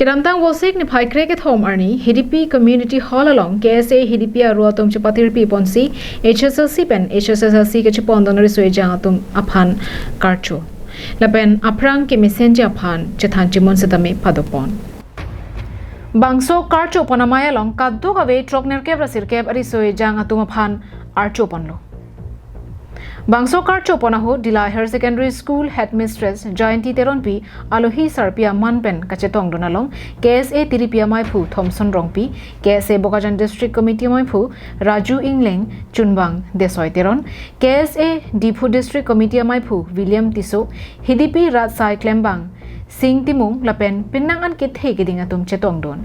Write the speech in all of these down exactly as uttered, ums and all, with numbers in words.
Kedamtang Vosik niphai krekethom arni Hidipi Community Hall along K S A Hidipi aru atum chepatirpi ponsi H S L C pen H S S L C kachepondun riso ejang atum aphan karcho lapen aphrang kemesenji aphan chethan chimun setame padopon. Bangso karcho pon amei along kadokave throknerkep ra sirkep ariso ejang atum aphan archo ponlo. Bangso karcho pon ahut Dillai Higher Secondary School Headmistress Jayanti Teronpi alohi sarpi aman pen kachetongdun along K S A tiripi ameiphu Thomson Rongpi, K S A Bokajan District Committee ameiphu Raju Ingleng, Chunbang Desoi Teron, K S A Diphu District Committee ameiphu William Tisso, Hidipi Rat Sai Klembang, Sing Timung lapen penang an kethe keding atum chetongdun.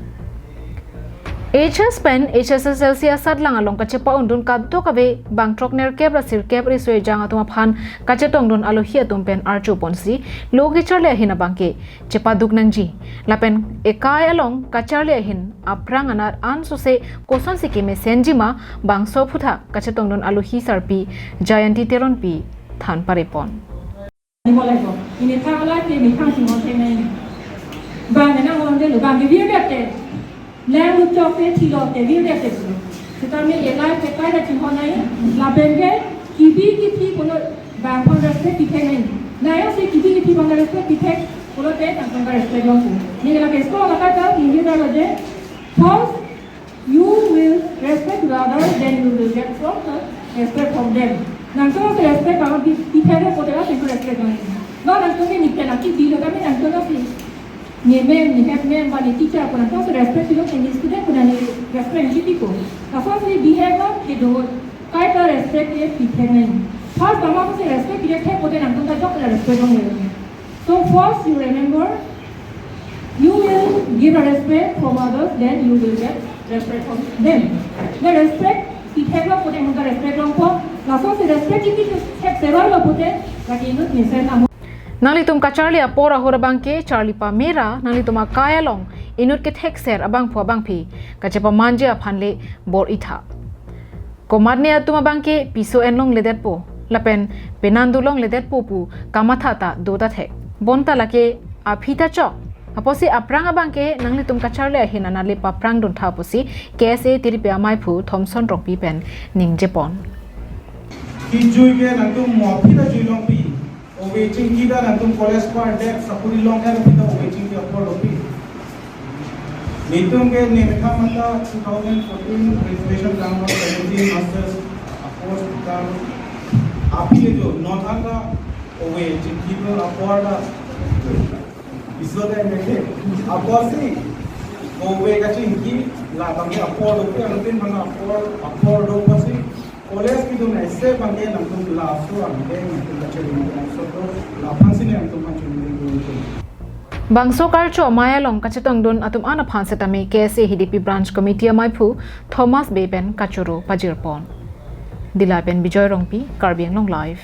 H S pen H S S L C asatlang along kachepa-undun kadokave bang throknerkep ra sirkep riso ejang atum aphan kachetongdun alohi atum pen archo ponsi lo kecharli ahin abangke chepaduk nangji lapen ekai along kacharli ahin aphrang anat ansose kosonsi kemesenji ma bangso aphuthak kachetongdun alohi sarpi Jayanti Teronpi than parepon. Ni boleh ko. Ini tha alai ke ni thang sing hote nai. Bang na nang on de lo bang ke vir dep te. Lang lu chok te thi lo te vir dep te lo. Setame ye lai ke kai da ching ho nai. Lapen ke kibi kithi pulo bang pon respect kithek nai. Nai yo se kibi kithi pon respect kithek pulote nangtum ta respect long ko. Ni la ke school la kai ta ni vir da lo je. First, you will respect to the others, then you will get from the respect from them. Nangtum si respect bang pi, pithek pulote la nangtum respect bang. Lo nangtum ke ni pen aki bilo kami nangtum si. Ni ma'am, ni head ma'am, ba ni teacher ko nangtum si respect bilo ke ni student ko ni respect ni tiko. Lason si behave lo ke do kai ta respect ke pithek nai. First bang si respect kithek pulote nangtum ta jok la respect bang. So first you remember, you will give a respect from others, then you will get respect from them. The respect, pithek lo pulote nangtum respect long po. Lason si respect kithek seroi lo pulote, lagi inut mesen amo. Nanglitum kacharli apor ahut abangke charli pamera, nanglitum akai along inut kethekser abangphu abangphi kachepamanji aphan le bor-itha. Komatne atum abangke piso en longledetpo lapen penan do longledetpo pu kamatha ta do ta thek. Bonta lake aphi ta chok. Apotsi aphrang abangke nanglitum kacharli ahin anat le paphrangdun tha pusi K S A tiripi ameiphu Thomson Rongpi pen ningjepon. Kijui ke nangtum mo aphi ta jui longpi. Ove chingki ta nangtum college par dek sakuri long er pita ove chingki apor lopi. Netum ke ne methang mata two thousand fourteen graduation tang lo seventeen masters apor tang api ke jo non tang ta ove chingki ta apor ta. Iso ta meke apor si ove kachingki la bang apor lopi, anutin bang apor, apor lopi si. College kidun ese bangke nangtum laso abang nangtum kachari nangtum laso to laphan sini nangtum kachari nangtum. Bangso karcho amei along kachetongdun atum an aphan setame K S A Hidipi Branch Committee ameiphu Thomas Bey pen kachoro pajirpon. Dillai pen Bijoy Rongpi, Karbi Anglong Live.